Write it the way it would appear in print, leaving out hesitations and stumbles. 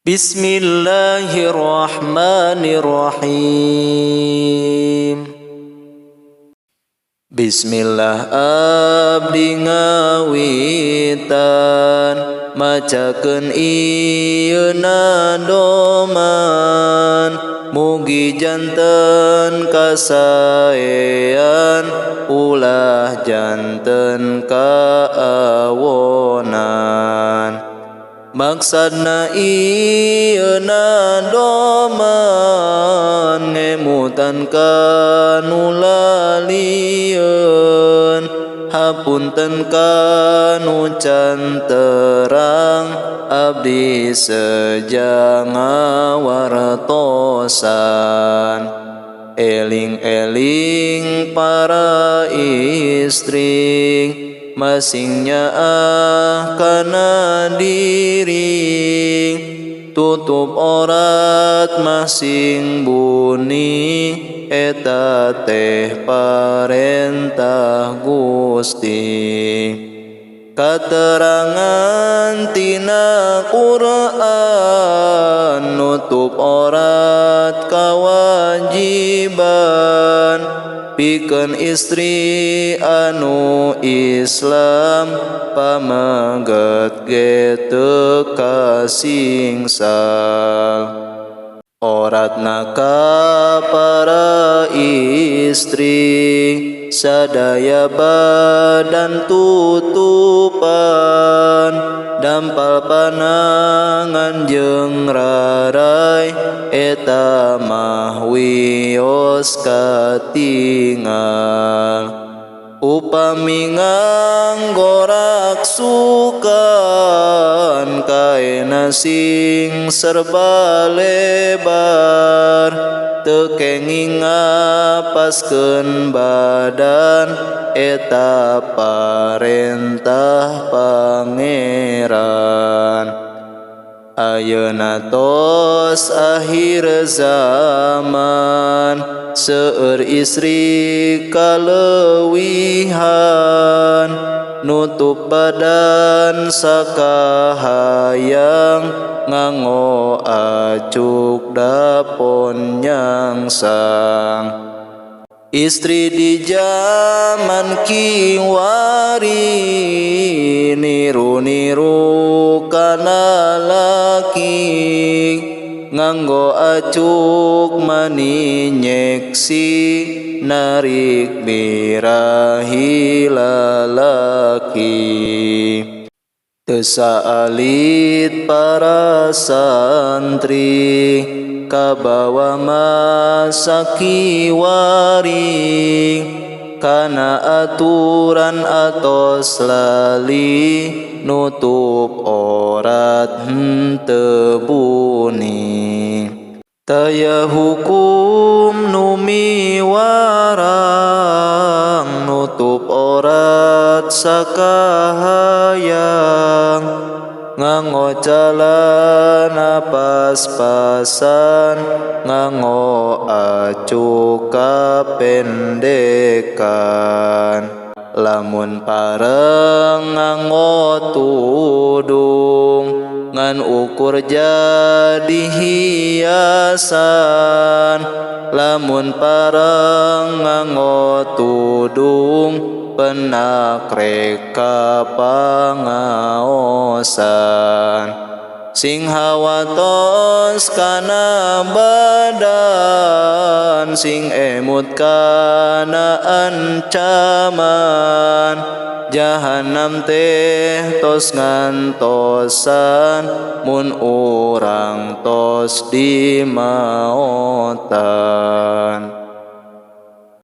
Bismillahirrahmanirrahim. Bismillah abdi ngawitan macakeun ieu nadoman, mugi janten kasaean ulah janten kaawonan. Maksudna ieu nadoman ngemutan kanu lalieun, hapunten kanu can terang abdi seja ngawartosan. Eling-eling para istri masing nyaah kana diri, tutup orat masing buni eta teh parentah Gusti. Katerangan tina Quran nutup orat kawajiban, pikeun istri anu Islam pameget ge teu kasingsal. Oratna ka para istri sadaya badan tutupan, dampal panangan jeung rarai eta mah wios katingal. Upami nganggorak sukan kaena sing serba lebar, teu kenging ngapaskeun badan eta parentah Pangeran. Ayeuna tos akhir zaman seueur istri kaleuwihan, nutup badan sakahayang nganggo acuk dapon nyangsang. Istri di zaman kiwari niru-niru kana laki, nganggo acuk mani nyeksi narik birahi lalaki. Teu saalit para santri kabawa masa kiwari, kana aturan atos lali nutup orat henteu buni. Taya hukum nu miwarang nutup orat sakahayang, nganggo calana pas-pasan nganggo acuk kapendekan. Lamun pareng nganggo tudung ngan ukur jadi hiasan, lamun pareng nganggo tudung penak reka pangaosan. Sing hawatos kana badan sing emut kana ancaman, jahanam teh tos ngantosan mun urang tos dimaotan.